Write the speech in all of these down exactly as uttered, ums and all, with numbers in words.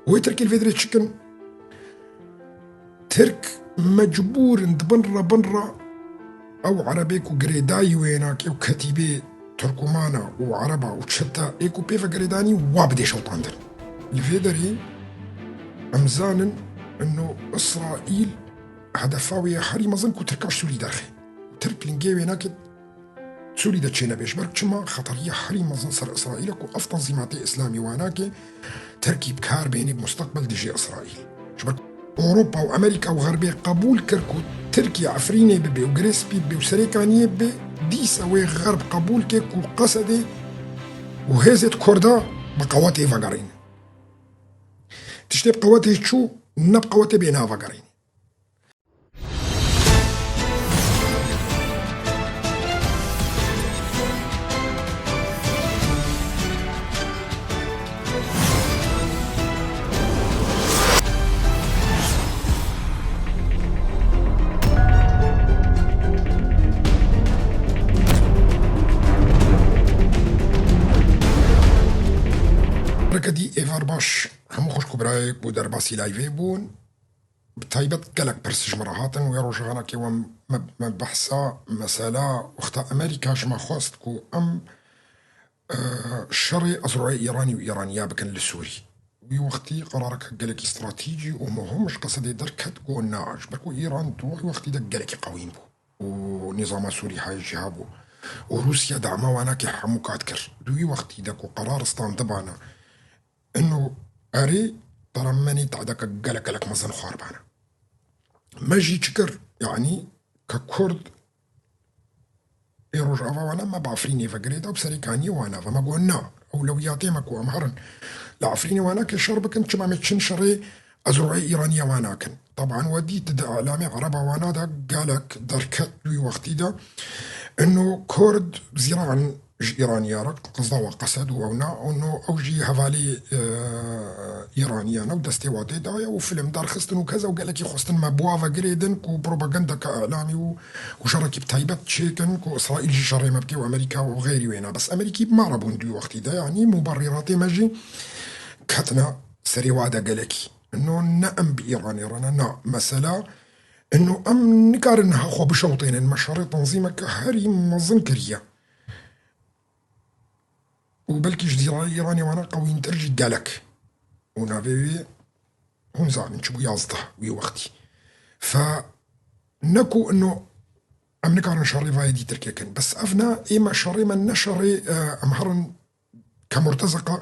Wê Tirkê li vê derê çi kin? Tirk mecbûr in di bin re, bin re ew erebê ku girêdayî wênakê û ketîbê Tirkomana û Ereba û çete ê ku pê ve girêdanî wa bidê şewitandin. Li vê derê em zanin ino Îsraîl hedefa wê ya herî mezin ku Tirka ji Sûrî derxê. Tirk lingê wê nake Sûrî de çênebe. Ji ber çima xeteriya herî mezin ser Îsraîl e ku ev tenzîmatê îslamî wanake Tirkî bi kar bênî bi mustaqbel dijî Îsraîl. Ji ber Ewropa û Amerîka û Xerbê qebûl kir ku Tirkiye Efrînê bibe û Girê Spî bibe û Serêkaniyê bibe, dîsa wê Xerb qebûl ke ku Qesedê û hêzê di Kurda bi qewetê vegerîne. Tiştê bi qewetê çû, ne bi qewetê bê navegerîne. Reke dî êvar baş, hemû xwişk û birayê ku derbasî layvê bûn. Bi taybet gelek pirs ji min re hatin. Wê rojanekê we me, me behsa mesela wexta Amerîka ji me xwest ku em, e, şerê ezroyê Îranî û Îraniya bikin li Sûrî. Wî wextî qerareke gelekî stratîcî û muhim ji Qesedê derket ku na, ji ber ku Îran di wî wextî de gelekî qewîn bû û nîzama Sûrî hayê jî hebû û Rûsya dama wanakê hemû kat kir. Di wî wextî de ku qerar standibana, Ino erê, tera me nê tehdeke gelek gelek mezin xwar bana. Me jî çi kir? Yanî ke Kurd ê Rojava wana me bi Efrînê ve girêda û bi Serêkaniyê wana ve. Me got na. Ewlewiyatê me ku em herin li Efrînê wana ke şer bikin, çima me çin şerê ezroyê Îraniye wana kin. Teban we dît di elamê Ereba wana de gelek derket wî wextî de. Ino Kurd zîran ji Îraniya re, qizda wa Qesed û ew na, û no ew jî hevalê, e, Îraniyan e û destê wa tê daye û film derxistin û keza û gelekî xwestin me bi wa ve girêdin ku propagandeke îlamî û, û şerekî bi taybet çêkin ku Îsraîl jî şerê me bike û Amerîka û xeyrî wêna. Bes Amerîkî bi me re bûn di wî wextî de, yanî muberîratê me jî ketine serê wa de gelekî. No ne em bi Îranê re ne, na. Mesela, ino em nikarin niha xwe bişewtênin, me şerê tenzîmeke herî mezin kiriye. Û belkî ji dîrayê Îranê wana qewîntir jî gelek. Û navê wê hûn zanin çi bû, yazdeh wî wextî. Fe ne ku ino em nikarin şerê vayê dî Tirkê kin. Bes ev ne, ê me şerê me ne şerê, e, em herin ke murtezeqa,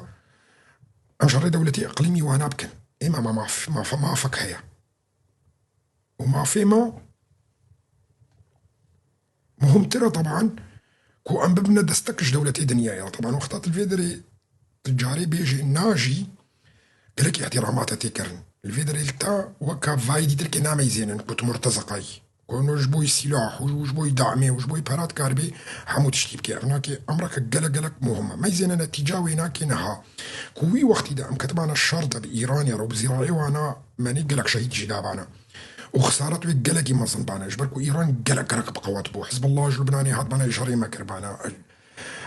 em şerê dewletê iqlîmî wana bikin. Ê me ma maf-, mafe-, mafek heye. Û mafê me muhimtir e teban ku em bibine destek ji dewletê dinyayê re. Teban wexta tu li vê derê tu carê bêjê na jî gelek îhtîramat e tê kirin. Li vê derê li ta weke vayê dîtir kê nameyzênin ku tu murtezeqayî. Ku no ji bo yî sîlah û ji bo yî damê û ji bo yî pera dikaribê hemû tiştî bike. Ev nake emreke gelek gelek muhim e. Meyzêne netîca wê nake niha. Ku wî wextî de em ketibane şer de bi Îranê re û bi zîrayê wana menê gelek şehîd jî dabane. Û xisaret wê gelekî mezin bane. Ji ber ku Îran gelek, gelek bi qewet bû. Hizbullah ji Lubnanê hatibane şerê me kiribane.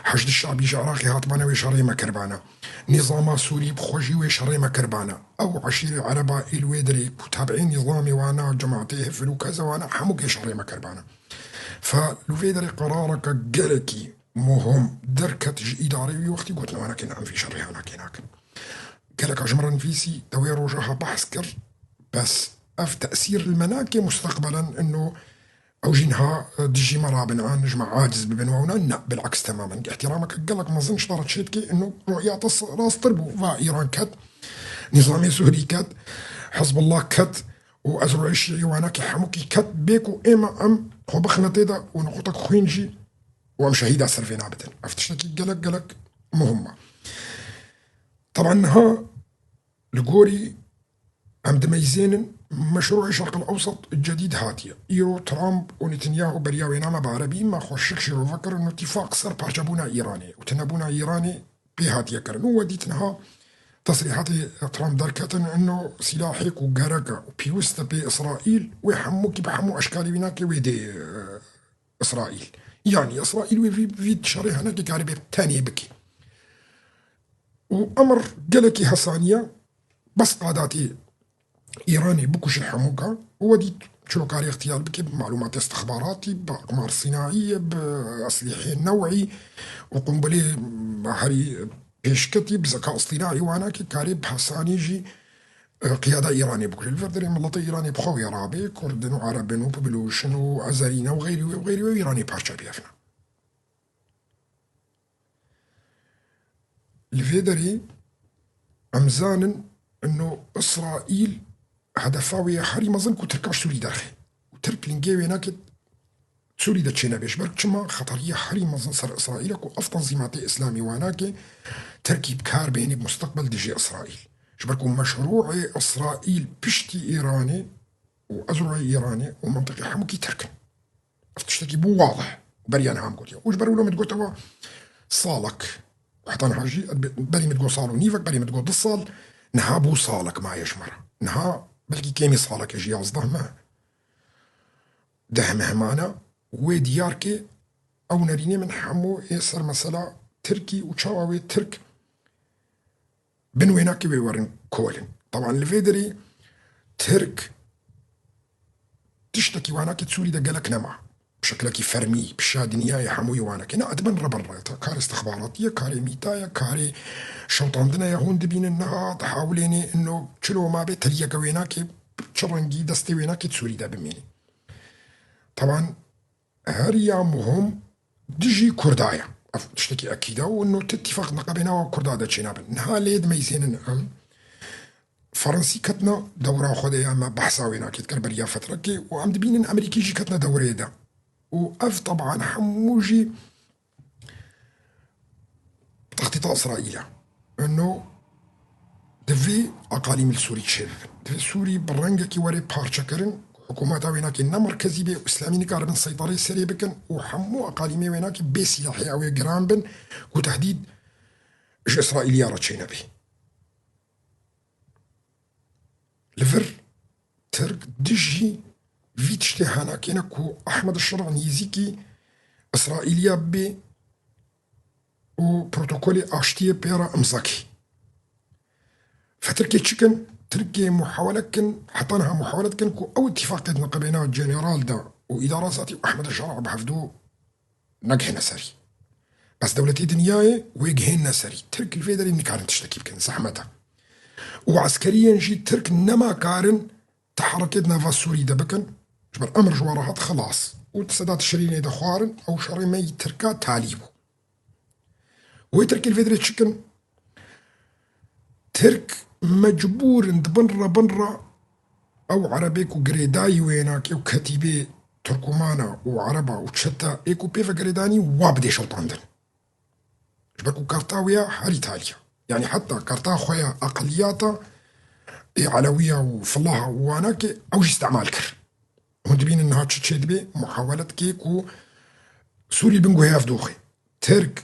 Heşd Şabî ji Iraqê hatibane wê şerê me kiribane. Nîzama Sûrî bi xwe jî wê şerê me kiribane. Ew eşîrê Ereba ê li wê derê ku tabiê nîzamê wana, cemaatê Hifil û keza wana hemû kê şerê me kiribane. Fe li vê derê qerareke gelekî muhim derket ji îdarê wî wextî gotin wana kê ne em vî şerê hana kê nakin. Geleka ji min re nivîsî, te wê roja ha behs kir, bes ev tesîr li me nake mustaqbelen ino Ew jî niha, e, dijî me rabin an ji me aciz bibin û ew ne, ne, bileks temamen. Îhtîrameke gelek mezin ji te re çêdike, ino ru'ya te s-, rasttir bû. Va Îran ket, nîzamê Sûrî ket, Hizbullah ket û ezroyê şîî wanakî hemûkî ket, bê ku ême em xwe bixine tê de û niqotek xwîn jî û em şehîda ser vê nabidin. Ev tiştekî gelek, gelek muhim e. Teban niha li gorî Em dimeyzênin, meşrûê Şerqil Ewsat cedîd hatiye. Îro Trump û Netanyahu beriya wê name bi erebî me xwe şik şîrove kirin û tîfaq ser parçebûna Îranê û tunebûna Îranê pê hatiye kirin. Û we dît niha tesrîhatê Trump derketin, ino sîlahê ku gerek e û pêwist e pê Îsraîl, wê hemûkî bi hemû eşkalî wî nake wê dê, e, Îsraîl. Yanî Îsraîl wê vî, vî şerê henekê karibê tenê bike. Û emir gelekî hesaniye, Bes qadatê Îranê bikuje hemûka û wedî çirokarê îxtiyal bike bi malûmatê istixbaratî, bi aqmar sînaiyê, bi eslîhê new'î û qumbilê herî pêşketî bi zeka istînaî wanakê karê bi hesanî jî, e, qiyada Îranê bikuje. Li vir derê miletê Îranê bi xwe wê rabê, Kurd in û Ereb in û Biluş in û Ezerî ne û xeyrî wê û xeyrî wê û Îranê parça biyevna. Li vê derê em zanin ino Îsraîl hedefa wê ya herî mezin ku Tirka ji Sûrî derxe. Û Tirk lingê wê nake Sûrî de çênebe. Ji ber çima xeteriya herî mezin ser Îsraîl e ku ev tenzîmatê Îslamî wanake Tirkî bi kar bêne bi musteqbel dijî Îsraîl. Ji ber ku meşrûê Îsraîl piştî Îranê û ezroyê Îranê û mentiqê hemûkî Tirk in. Ev tiştekî bû wadih. Beriya niha em gotiye. Û ji ber wilo min digote we salek. Heta niha jî berî min digot sal û nîvek, berî min digot du sal. Niha bû salek maye ji me re. Niha belkî kêmî salek e ji yazdeh meh, deh meh mane. Wê diyar ke ew nerînê min hemû ê ser mesela Tirkî û çawa wê Tirk bin wênakê wê werin kolin. Teban li vê derê Tirk tiştekî wanakê Sûrî de gelek nema. Bi şeklekî fermî, pişa dinyayê hemûyê wanakê. Ne, dibin re bin re. Karê istixbaratî ye, karê mîta ye, karê şewitandine ye. Hûn dibînin niha dihewilênê ino çilo mabe teliyeke wênakê, çi rengî destê wênakê Sûrî de bimînî. Teban her ya muhim dijî Kurda ye. Ev tiştekî ekîd e û no ti tîfaq neqebêna wa Kurda de çênabin. Niha lê dimeyzênin em. Fransî ketna dewra xwe de ya me behsa wê nakê dikir beriya fetrekê û em dibînin Amerîkî jî ketna dewreyê de. Û ev teban hemû jî Textîta Îsraîl e. Ino divê eqalîm li Sûrî çêbibin. Divê Sûrî bi rengekî were parçekirin, hikûmeta wênakê ne merkezî bê û Îslamî nikaribin seytareyê serê bikin û hemû eqalîmê wênakê bê sîlahê ew ê giran bin ku tehdîd ji Îsraîliya re çênebê. Li vir Tirk dijî vî tiştê henakêne ku Ehmed Şira nêzîkî Îsraîliya bê û protokolê aştiyê pê re imza kî. Fetirkê çi kin? Tirkê muhawele kin, heta niha muhawele dikin ku ew îtîfaqê di neqebêna general de û îdara zatî û Ehmed Şira bi hevdû negihêne serî. Bes dewletê dinyayê wê gihênine serî. Tirk li vê derê nikarin tiştekî bikin, zehmet e. Û eskeriyên jî Tirk nema karin teherekê di nava Sûrî de bikin. Ji ber emir ji wan re hat xilas. Û di seda Tişrînê de xwarin, ew şerê me yî Tirka talî bû. Wê Tirkê li vê derê çi kin? Tirk mecbûr in di bin re bin re ew erebê ku girêdayî wênakê û ketîbê Tirkûmana û ereba û çete ê ku pê ve girêdanî wa bidê şewitandin. Ji ber ku karta wê ya herî talî ye. Yanî heta karta xwe ya eqeliyata ê Elewiya û Filaha û Wanakê ew jî îstemal kir. Hûn dibînin niha çi çêdibe, muhawele dike ku Sûrî bin guhê ev doxê. Tirk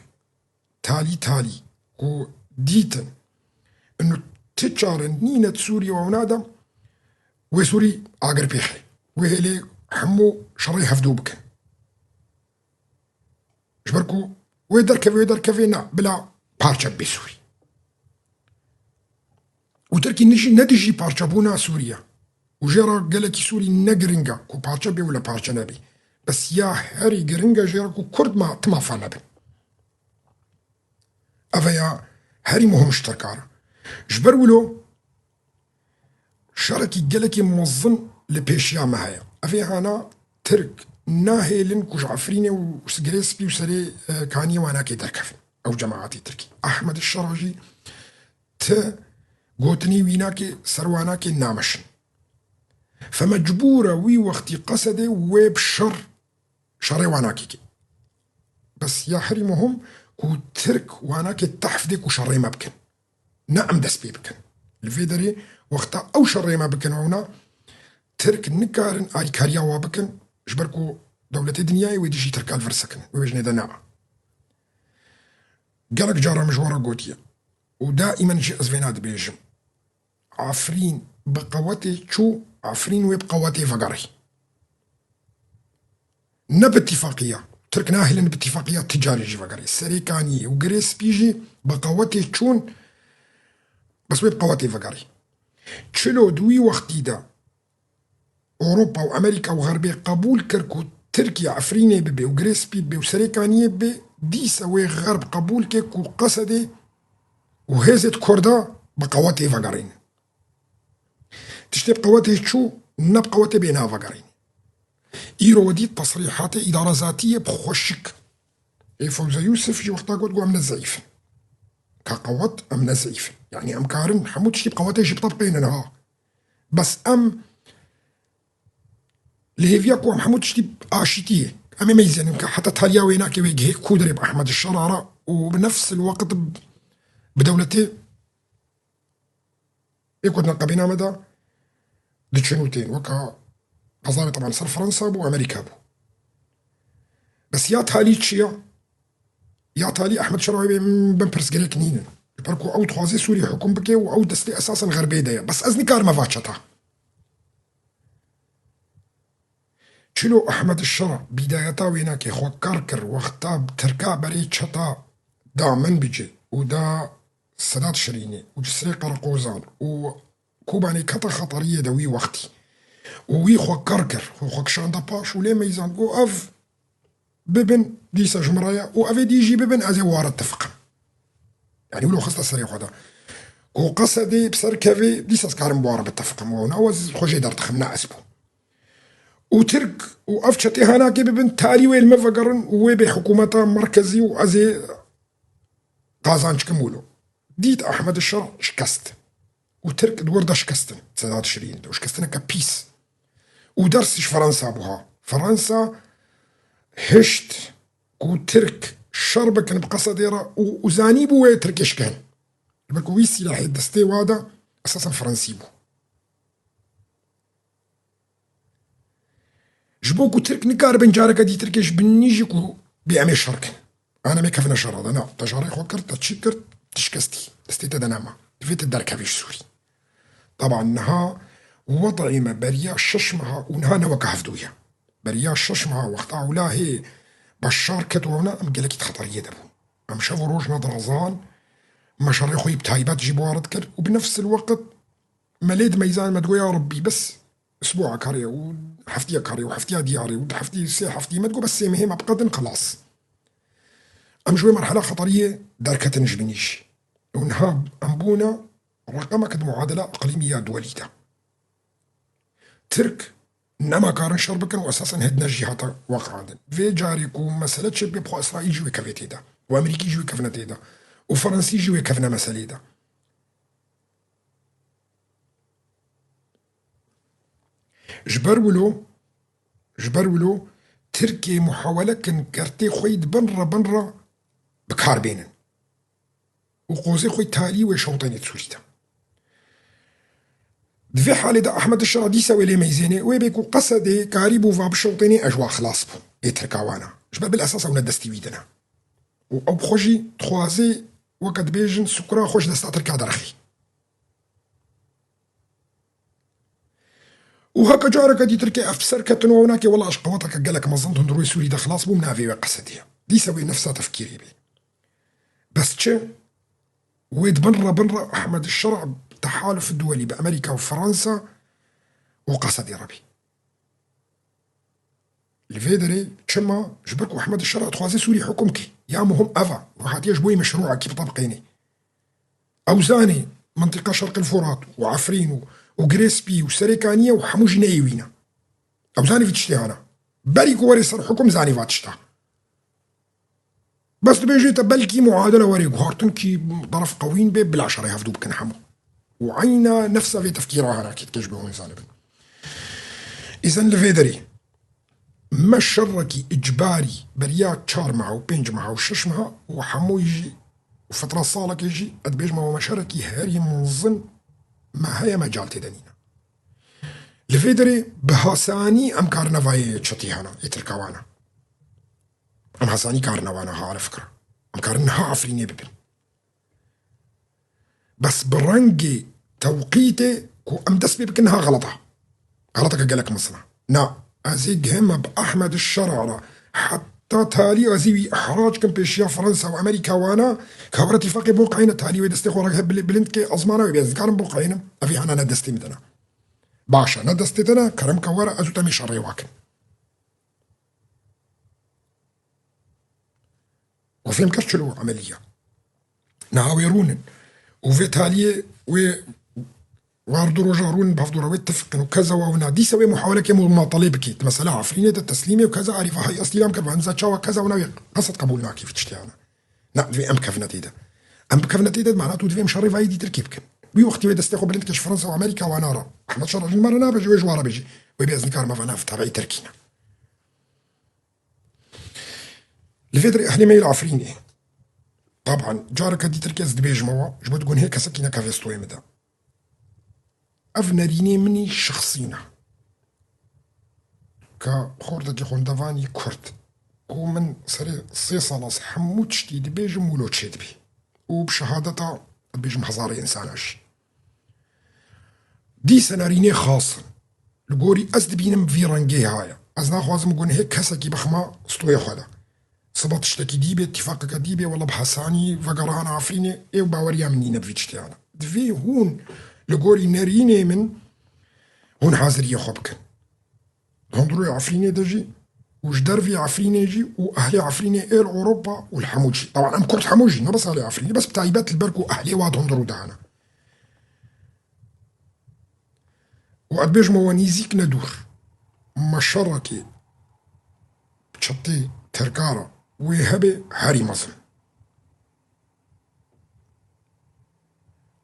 talî talî ku dîtin inu ti çare nîne di Sûrî û ew nade, wê Sûrî agir pêxe. Wê hêlê hemû şerê hevdû bikin. Ji ber ku wê derkeve, wê derkeve na, bila parçe bê Sûrî. Û Tirkî nijî, ne dijî parçebûna Sûriye. Û jê re gelekî Sûrî ne giring e ku parçe bê û le parçe nebê. Bes ya herî giring e jê re ku Kurd ma, ti mafa nebin. Ev ya herî muhim ji Tirka re. Ji ber wilo şerekî gelekî mezin li pêşiya me heye. Ev ê hana Tirk nahêlin ku ji Efrînê û Girê Spî û Serê, e, Kaniyê Wanakê derkevin. Ew cemaetê Tirkî. Ehmed Şera jî ti gotinî wînakê ser Wanakê nameşin. Fe mecbûr e wî wextî Qesedê wê bi şer, şerê Wanakê ke. Bes ya herî muhim ku Tirk Wanakê tehf dê ku şerê me bikin. Ne em dest pê bikin. Li vê derê wexta ew şerê me bikin, ewna Tirk nikarin alîkariya wa bikin, ji ber ku dewletê dinyayê wê dijî Tirka li vir sekin. Wê bêjinê de na. Gelek cara min ji we re gotiye û daîmen jî ez vêna dibêjim. Efrîn bi qewetê çû, Efrîn wê bi qewetê vegerî. Ne bi tîfaqiya. Tirk nahêlin bi tîfaqiya ti carî jî vegerî. Serê Kaniyê û Girê Spî jî bi qewetê çûn, bes wê bi qewetê vegerî. Çilo di wî wextî de Ewropa û Amerîka û Xerbê qebûl kir ku Tirkiye Efrînê bibe û Girê Spî bibe û Serê Kaniyê bibe, dîsa wê Xerb qebûl ke ku Qesedê û hêzê di Kurda bi qewetê vegerînin. Tiştê bi qewetê çû, ne bi qewetê bê navegerîn. Îro we dît tesrîhatê îdara zatî yê bi xweşik. Ê Fewze Yûsif ji wexta got, got, em ne zeîf in. Ka qewet, em ne zeîf in. Yanî em karin hemû tiştî bi qewetê jî bitebiqînin ha. Bes em li hêviya ku em hemû tiştî aşîtî ye. Em ê meyzênin ka heta taliya wê nake wê gihê ku derê bi Ehmed Şera re û bi nefs el weqt bi dewletê Ê ku di neqebîna me de diçin û tên. Weka hezarê teban ser Fransa bû, Amerîka bû. Bes ya talî çi ya? Ya talî Ehmed Şera wê bin pirsgirêk nînin. Ji ber ku ew dixwaze Sûriyê hukum bike û ew destê esasen Xerbê de ye. Bes ez nikarime va çeta. Çilo Ehmed Şera bîdayeta wê nake xwe kar kir, wexta Tirka berê çeta da Minbicê û da Sedat Şirînê û Cisrê Qereqozan û Kobanê kete xeteriyê de wî wextî. Û wî xwe kar kir, xwe, xwe kişande paş û lê meyzand, got, ev bibin, dîsa ji min re ye û ev ê dî jî bibin, ez ê ware tifiqim. Yanî wilo xiste serê xwe de. Ku Qesedê bi ser kevê, dîsa ez karim bi ware bitifiqim. Wana ez xwe jê derdixim, ne ez bû. Û Tirk û ev çetê hanakê bibin, talî wê li me vegerin û wê bê hikûmeta merkezî û ez ê qazanc kim wilo. Dît Ehmed Şer şikest. Û Tirk di wir de şikestin. Sedat Şirîn de şikestineke pîs. Û ders ji Fransa bû ha. Fransa hişt ku Tirk şer bikin bi Qesedê re û, û zanî bû wê Tirkê şikin. Ji ber ku wî sîlahê destê wa de esasen Fransî bû. Ji bo ku Tirk nikaribin careke dî Tirkê ji binî jî ku bê em ê şer kin. An em ê kevine şera de. Na, te jarê xwe kir, te çi kir, tu şikestî. Destê te de nema. Divê tu derkevî ji Sûrî. Taban niha wed'ê me beriya şeş meha û niha ne weke hevdû ye. Beriya şeş meha wexta ewla hê Beşar ket wewna em gelekî di xeteriyê de bûn. Em şev û roj nedirazan, me şerê xwe yî bi taybet jî bi ware dikir û bi nefs el weqt me lê dimeyzan, me digot, ya Rebbî, bes isbûa karê û heftiya karê û heftiya diyarê û di heftî sê heftî me digot, bes sê mehê me biqedin, xelas. Em ji wê merhela xeteriyê derketin ji binî jî. Û niha em bûne reqemek di muadela iqlîmî ya duwelî de. Tirk nema karin şer bikin û esasen hêdine jî hate weqandin. Vê carê ku mesele çêbibe, bi xwe Îsraîl jî wê kevê tê de. Û Amerîkî jî wê kevine tê de. Û Fransî jî wê kevine meselê de. Ji ber wilo, ji ber wilo Tirkiyê muhawele kin kertê xwe yî di bin re bin re bi kar bênin. Û qozê xwe yî talî wê şewtênê di Sûrî de. Di vê halê de Ehmed Şera dîsa wê lê meyzênê, wê bê ku Qesedê karîbû va bişewtênê, ew ji wa xilas bû. Ê Tirka wana. Ji ber bil esas ew ne destî wî de ne. Û ew bi xwe jî dixwaze, weke dibêjin, sukura xwe ji desta Tirka derxî. Û heke careke dî Tirkê ev bi ser ketin û ew nake, wela ji qeweteke gelek mezin hundirûyê Sûrî de xilas bûm, navê wê Qesedê ye. Dîsa wê nefsa tefkîrê bê. Bes çi? Wê di bin re bin re Ehmed Şer'a tehaluf duwelî bi Amerîka û Fransa û Qesedê re bî. Li vê derê çima? Ji ber ku Ehmed Şer'a dixwaze Sûrî hukum kê. Ya muhim ev e. Wê hatiye ji bo yê meşrûekî bitebiqênê. Ew zanê mintîqa Şerqil Furat û Efrîn û, û Girê Spî û Serê Kaniyê û hemû jî neyê wî ne. Ew zanê vî tiştê hana. Berî ku werê ser hukum zanê va tişta. Bes dibêjê te belkî muadele were guhartin kî deref qewîn bê bila şerê hevdû bikin hemû. Û eyna nefsa vê tefkîra hana kê dike ji bo hûn zanibin. Îzen li vê derê me şerekî icbarî beriya çar meha û pênc meha û şeş meha û hemûyî jî û fetra salekê jî ez dibêjim me şerekî herî mezin me heye mecal tê de nîne. Li vê derê bi hasanî em karine vayê çetî hana ê Tirka wana. Em hesanî karine wana ha li fikra. Em karin niha Efrînê bibin. Bes bi rengê tewqîtê ku em dest pê bikin niha xelet e. Xeleteke gelek mezin e. Na, ez ê gihime bi Ehmed Şer'a re heta ta talî ez ê wî ihrac kim pêşiya Fransa û Amerîka wana, ka were tîfaqê boqayîne talî wê destê xwe re bil-, bilind ke ez mana wê bê ez nikarim boqayînim. Ev ê hana ne destê min de ne. Baş e, ne destê te ne, kerem ke were ez û te mê şerê wa kin. Û fêm kir çilo emeliya. Niha wê rûnin. Û vê taliyê wê war du roja rûnin, bi hevdûra wê tifiqin û keza wa wina. Dîsa wê muhaweleke mumatalê bikî. Di mesela Efrînê de teslîmê û keza arîfa hay estîlam kir. Van za çawa keza wina wê qesed qebûl nakî vî tiştiyana. Na, divê em bikevine tê de. Em bikevine tê de, mana tu divê em şerê vayê dîtir kê bikin. Wî wextî wê destê xwe bilind kir ji Fransa û Amerîka wana re. Ehmed Şer ji me re nabêje, wê ji wa re bêjî. Wê bê ez nikarim eva nav, tebeyî Tirkî ne. Li vê derê ehlê me yê li Efrînê. Taban, careke dîtir kez dibêjime we, ji bo digon hê kesekî nekeve stoyê min de. Ev nerînê min î şexsî ne. Ka xortekî xwendevanî Kurd, ku min serê sê sala ez hemû tiştî dibêjim wilo çêdibî. Û bi şehadeta dibêjim hezarê însana jî. Dîse nerînê xas in. Li gorî ez dibînim vî rengê haya. Ez naxwazim gunehê kesekî bixima stoyê xwe de. Siba tiştekî dî bê, tîfaqeke dî bê, wela bi hesanî vegerana Efrînê, ê û baweriya min nîne bi vî tiştiyana. Divê hûn li gorî nerînê min hûn haziriyê xwe bikin. Di hundirê Efrînê de jî û ji dervî Efrînê jî û ehlê Efrînê ê li Ewropa û li hemû cî. Taban em Kurd hemû jî, ne bes ehlê Efrînê, bes bi taybet li ber ku ehlê wa di hundir û dahana. Û ez dibêjim we nîzîk ne dûr. Me şerekê çetê Tirka re wê hebe herî mezin.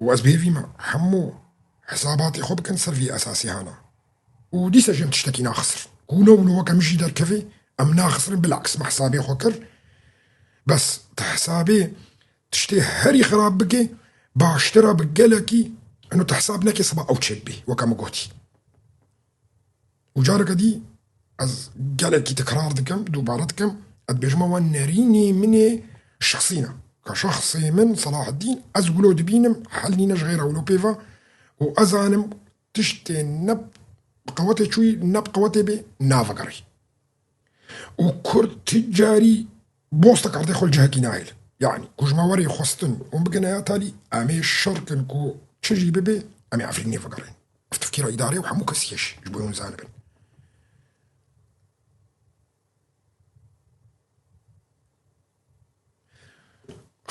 Û ez bi hêvî me hemû hesabatê xwe bikin ser vî esasî hana. Û dîsa jî em tiştekî naxisirin. Ku ne wilo weke min jî derkevê, em naxisirin, bilaks me hesabê xwe kir. Bes tu hesabê tiştê herî xirab bike, baştir e bi gelekî, eno tu hesab neke siba ew çêdibê, weke min gotî. Û careke dî ez gelekî tekrar dikim, dubare dikim, ez dibêjime we nerînê min ê şexsî ne. Ka şexsê min Selaheddîn, ez wilo dibînim, hel nîne ji xêra wilo pê ve û ez zanim tiştê ne bi qewetê çûyî, ne bi qewetê bê, navegerî. Û Kurd ti carî bosta kardê xwe li cihekî nahêlin. Yanî, ku ji me werê xwestin û bigine ya talî, em ê şer kin ku çi jî bibe, em ê Efrînê vegerên. Ev tefkîra îdarê û hemû kesî ye jî, ji bo hûn zanibin.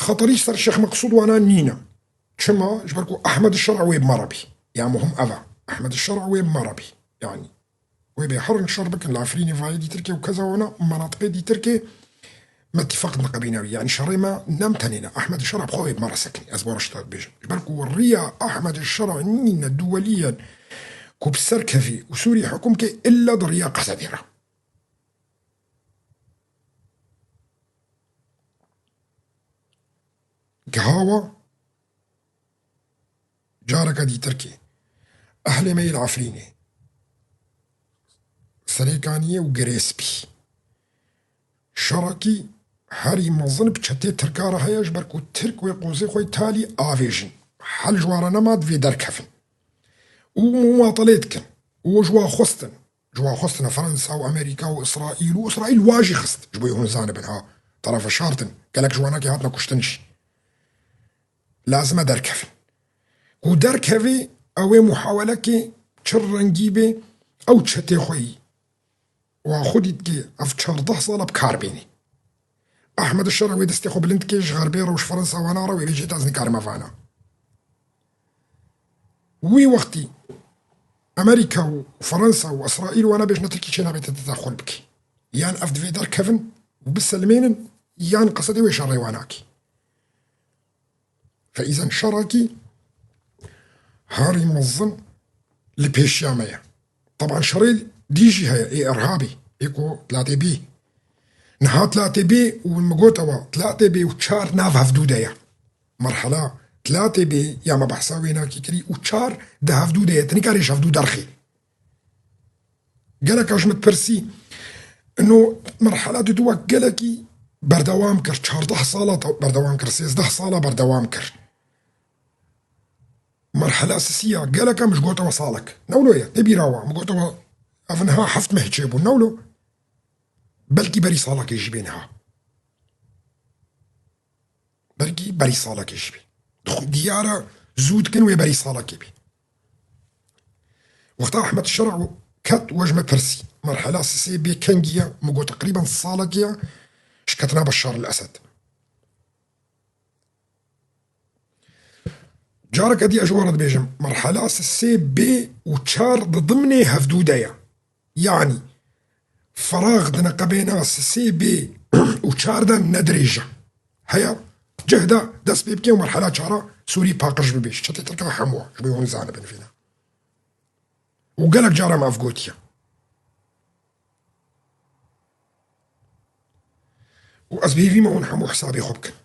Xeterî ser Şêx Meqsûd wana nîne. Çima? Ji ber ku Ehmed Şer'a wê bi me re bî. Ya muhim ev e. Ehmed Şer'a wê bi me re bî. Yanî, wê bê herin şer bikin li Efrînê, vayê dîtirkê û keza wana menatiqê dîtirkê me tîfaq niqebîne wî. Yanî şerê me nem tenê ne. Ehmed Şer'a bi xwe wê bi me re sekinî. Ez bo reşta dibêjim. Ji ber ku riya Ehmed Şer'a nîne duweliyên ku bi ser kevî û Sûrî hukûm ke illa di riya Qesedê re. Gihawa careke dîtirkê. Ehlê me yê li Efrînê. Serêkaniyê û Girêspî. Şerekî herî mezin bi çetê Tirka re heye, ji ber ku Tirk wê qozê xwe yê talî avêjin. Hel ji wan re nema, divê derkevin. Û mumatalê dikin. Û ji wan xwestin. Ji wan xwestine Fransa û Amerîka û Îsraîl û Îsraîl wa jî xist. Ji bo hûn zanibin ha. Terefe şartin. Gelek ji wanakê hatine kuştin jî. Lazim e derkevin. Ku derkevê, ew ê muhawelekê çi rengî bê, ew çetê xwe yî. Wa xwedî dikê ev çardeh sala bi kar bênê. Ehmed Şer wê destê xwe bilind dikê ji Xerbê re û ji Fransa wana re wê bêjê ez nikarime vana. Wî wextî Amerîka û Fransa û Îsraîl wana bêjne Tirkî çênabê te tedexul bike. Yan ev divê derkevin û biselmênin, yan Qesedê wê şerê wan nake. Fe îzen şerekî herî mezin li pêşiya me ye. Teban şerê dî jî heye, ê Erhabê, ê ku Tlatê Bê. Niha Tlatê Bê û min gote we, Tlatê Bê û çar nav hevdû de ye. Merhela Tlatê Bê ya me behsa wê nakî kirî û çar di hevdû de ye, tu nikarê ji hevdû derxî. Geleka ji min dipirsî, ino merhela didu wek gelekî berdewam kir, çardeh sala te berdewam kir, sêzdeh sala berdewam kir. Merhela sisiya geleka min ji gote we salek. Ne wilo ye, tê bîra we. Min gote we ev niha heft meh çêbû. Ne wilo? Belkî berî salekê jî bê niha. Belkî berî salekê jî bê. Dixwe-, diyar e, zû dikin wê berî salekê bê. Wexta Ehmed Şer'a ket we ji me pirsî, merhela sisê bê kengî ye, min got teqrîben salekê ye, ji ketina Beşar el Esed. Careke dî ez ji we re dibêjim, merhela sisê bê û çar di dimnê hevdû de ye. Yanî, ferax di neqebêna sisê bê û çar de ne dirêj e. Heya cih de dest pê bike û merhela çara Sûrî paqij bibe. Ji çetê Tirka hemû, ji bo hûn zanibin vîna. Û gelek cara me ev gotiye. Û ez bi hêvî me hûn hemû hesabê xwe bikin.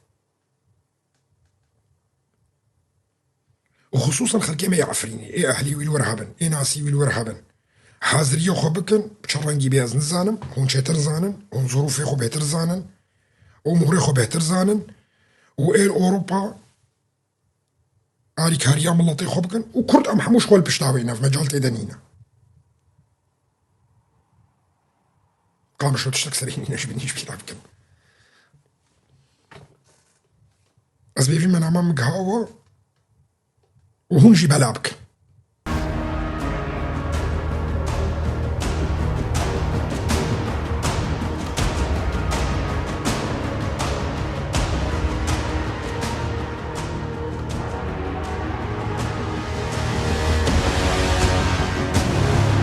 Û xisûsan xelkê me yê Efrînê, ê ehlî wî li wir hebin, ê nasî wî li wir hebin. Haziriyê xwe bikin, bi çi rengî bê ez nizanim, hûn çêtir zanin, hûn zirûfê xwe bêtir zanin, û muhrê xwe bêtir zanin, û ê li Ewropa alîkariya miletê xwe bikin, û Kurd em hemû ji xwe li pişta wê ne, ev mecal tê de nîne. Qamişlo tiştek serê nîne ji binî ji bîra bikin. Ez bêvî me nama min gihawa û hûn jî bela bikin.